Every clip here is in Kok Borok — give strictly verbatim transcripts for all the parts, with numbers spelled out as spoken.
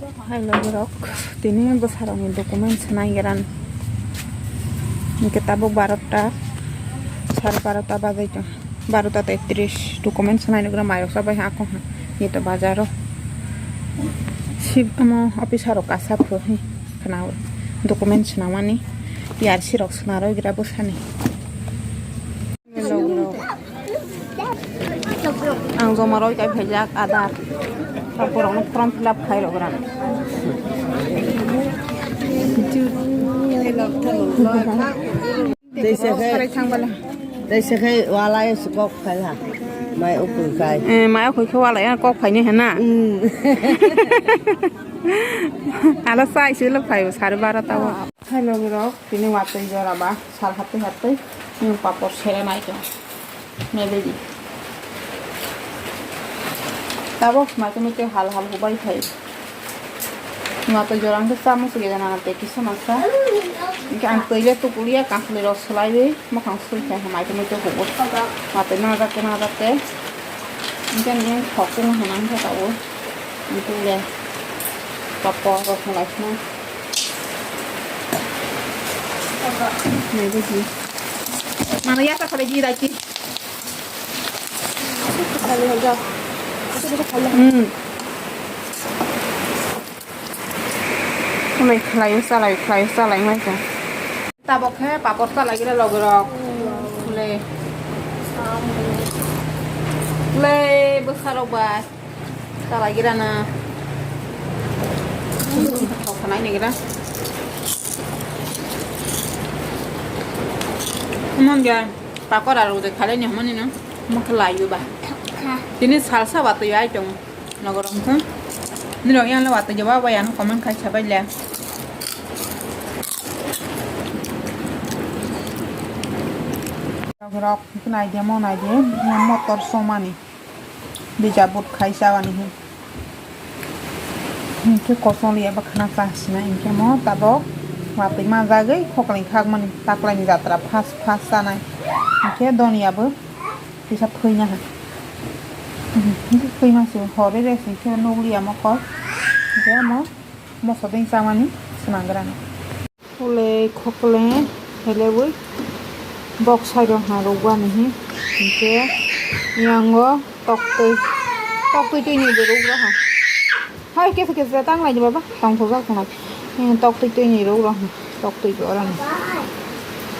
Hai logi rok, tini bwsarokni document swnai geran. Hwnkhe tabuk barota, sare barota bajai tong. Barota tetris, document swnai nukra mairok chabai ha akong ha. Nito bazaro. Sib amo officer rok kasa pho hi khna document swnamani. P R C rok swnaroi gira bwsani. Ang joma roi kai phaijak Aadhaar. Borokno form fill up khai rwgwrang. Tei se khai, tei se khai walai se kok phai ha. Mai ukui khai. Eh, mai ukui khai walai kok phai ni hena. Hmm. Ala sai se lo phai sare barota o. Hello, borok, tini watwi jora ba, sal hattwi hattwi, tini papor sere nai tong. Mebedi. Tabok maitwi muitwi hal hal hubai phai. Watwi jora hwnkhe chamung se geda nang tei kisa masa. Hwnkhe ang twi le tukuliya, kansoloi rok swlaiwi, mwkhang sui khai maitwi muitwi hubo. Watwi nangjakte nangjakte. Hwnkhe nini thok tongma hwnang khe tabuk. Hwnkhe le papor rok lai khna. Naibe di. Mano yasa khare di dai ki. Hmm. Khlai khlai chalai khlai chalai mai kha. Tabok khe papor chalai gila logi rok. Le. Le bwsa rok bai. Chalai gira na. Kok khanai ni gira. Mon ga pakora ro de khale ni hamani no. Mo khlai yu ba. Tini salsa ba to yai tong. Nogor ong kha. Ni ro yang le wa to jaba ba yan comment khai sabai le. Rok nai de mo nai de motor somani. Bija but khai chabani hin. Hinkhe kosong liya ba khana chang sina hinkhe mo tabok watwi manjagwi khoklai khakmani taklaini jatra fast fast chanai. Hinkhe doniya bo kisa thwina ha. Hinkhe thwima se hore resi hinkhe nukliya mo kok. Hinkhe mo moso ding chamani swnamgrani. Ulei khokle heleui bok side o ha rwgwani hi hinkhe yango toktwi toktwi twini bo rwgwha. Hai kesa kesa tang lai di baba tongthokjak tongnai. Toktwi twini rwgwha toktwi bo orani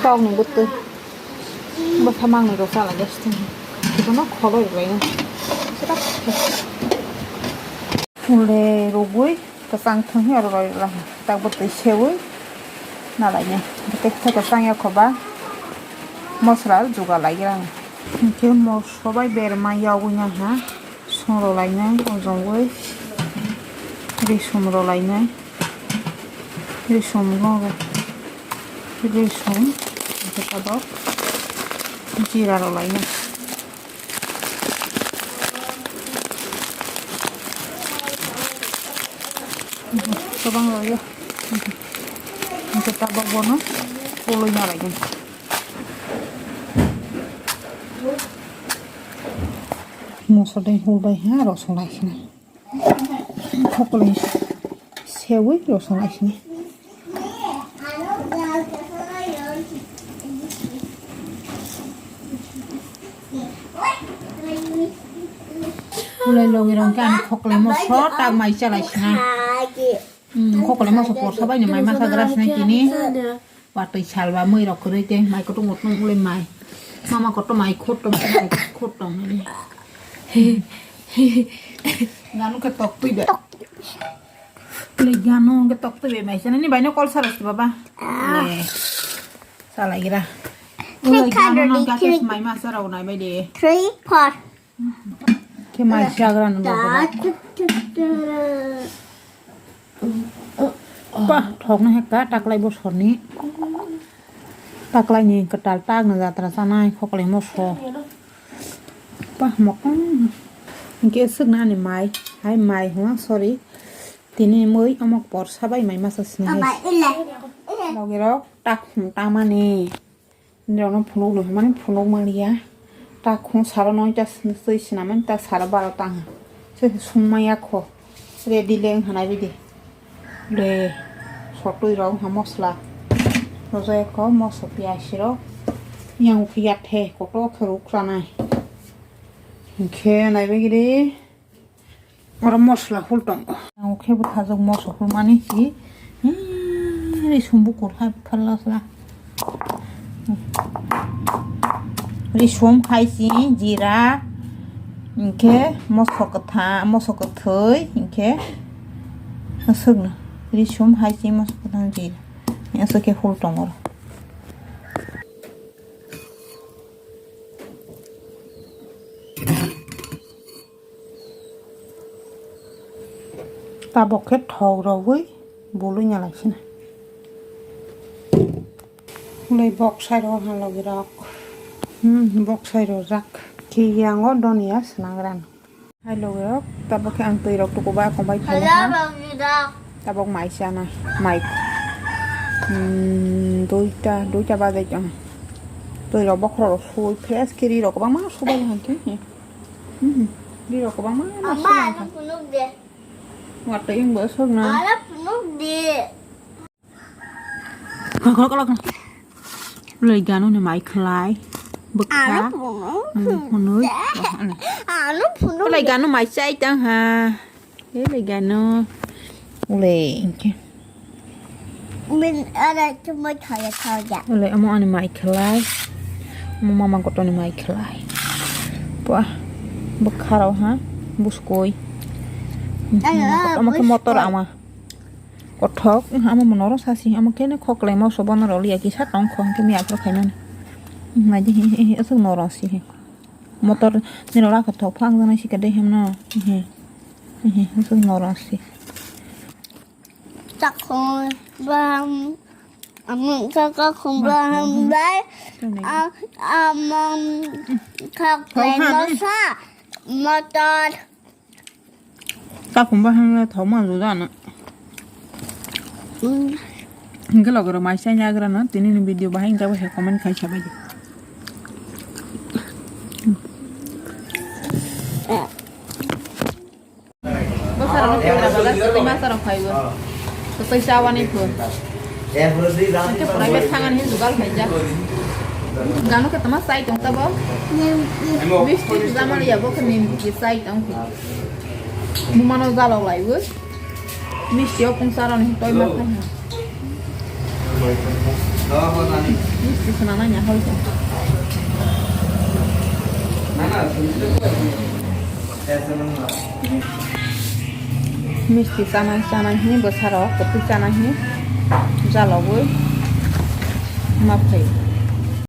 tokni bwtwi bwsa mangni rw chala gas tini. Bono kholoi rwlaino. Ulei rwgwi. Kwchang thwng hi oro roi rwla tak bo twi seui nalainai. Tei khe kwchang ya khoba mosla jugal lai gra. Hinkhe moso bai berma yogwi nang ha song rw lainai ojongwi risum rw lainai. Risum rw risum hinkhe tabok jira rw lainai. Kwbang rwyo. Hinkhe tabok bono pulwi nalaigwna. Moso dei hulbai ha rosong lai sini. Khoklai seui rosong lai sini. Ulai logi rong khe ani khoklai moso tak mai chalai sini. Hmm, khoklai moso porsa bai ni mai masa gra sini tini. Watwi salba mui rok kwrwi tei mai kutung kutung ulai mai. Mama koto mai khotong mai khotong ni. Ganu khe tok twi be. Ulai ganu khe tok twi be mai sini ni bai no kol saros baba. Eh. Salai gira. Ulai ganu nang khe mai masa rok nai bai de. Three, four. Khe mai chagra no logo. Pa thok na hekka taklai bosorni. Taklai ni kwtal tak na jatra chanai khoklai moso. Pa mokong. Hinkhe swkna ani mai. Hai mai hwna sorry. Tini mui omok porsa bai mai masa sini hai. Logi rok tak khum tamani. Nirokno phunuk no hwnmani phunuk manliya. Ta khung saro noita swi swnamani ta saro baro ta wngha. Se summa ya kho. Ready le wngha nai bidi. Le, sotwi rok ha mosla. Rojai kho mosla piyaj rok. Yang phiya the koto khe ruk sanai. Khe nai begiri. Oro mosla hul tongo. Ang khe bwthajak mosla hul mani si. Hmm, ri sumbu kurha phallasla. Risum hai si jira, hinkhe moso kwtha-, moso kwthwi, hinkhe aswkno risum hai si moso kwthwi jira, aswk khe hul tongo. Tabok khe thok rogwi bului nyalai sina. Ulai bok sai rok ha logi rok. Hmm, bok sai rok jak. Ki yango donia sinagrano. Hai logi rok, tabok khe ang twi rok tukuba kombai phai ha. Tabok mai chana, mai. Hmm, duita, duita bajai tong. Twi rok bokhorok rok sui fresh kiri rok bangma subai han khe. Hmm, biri rok bangma. Ama subai ano han. Punuk de. Watwi wngbo aswkno. Ano punuk de. Khok, khok, khok. Ulai gano ni mai khlai. Bwkha. Ano phunuk. Ano phunuk. Ulai gano mai chai tang ha. Ulai gano. Ulai. Min ara chumai thaya thaya. Ulai amo ani mai khlai. Amo mama koto ni mai khlai. Wah. Bwkha rok ha. Buskoi. Amo khe motor ama. Kothok, amo mono oro sasi, amo khe ne khoklai moso bono rw liya kisa tong kho, hwnkhe miya aphuru khaimani. Naidi he, he, he, aswk norok si he. Motor ni rok rakha thok phang jana si kade hemno. He, he, he, aswk norok si. Chakhung bam, amung kaka khung bam bai, a-, amung khoklai moso, motor. Takhum bahai thok ma juda na. Hingke logi rok mai sai nagra na tini ni video bahai hingke bahai comment khai sabai di. Bosaro no kira baga tei masaro khaibo. Tei chawani pho. Ante private thangan hin jugal khaijak. Gano khe tama sai tong tabo. Misti tama ya bo khe nim ki sai tong. Bumano jalok laibo. Misti o pungsa roni toi ma khai ha. Misti sana nanya hoi tong. Misti chanai chanai hini bwsarok kwtwi chanai hini jalogwi ma phai.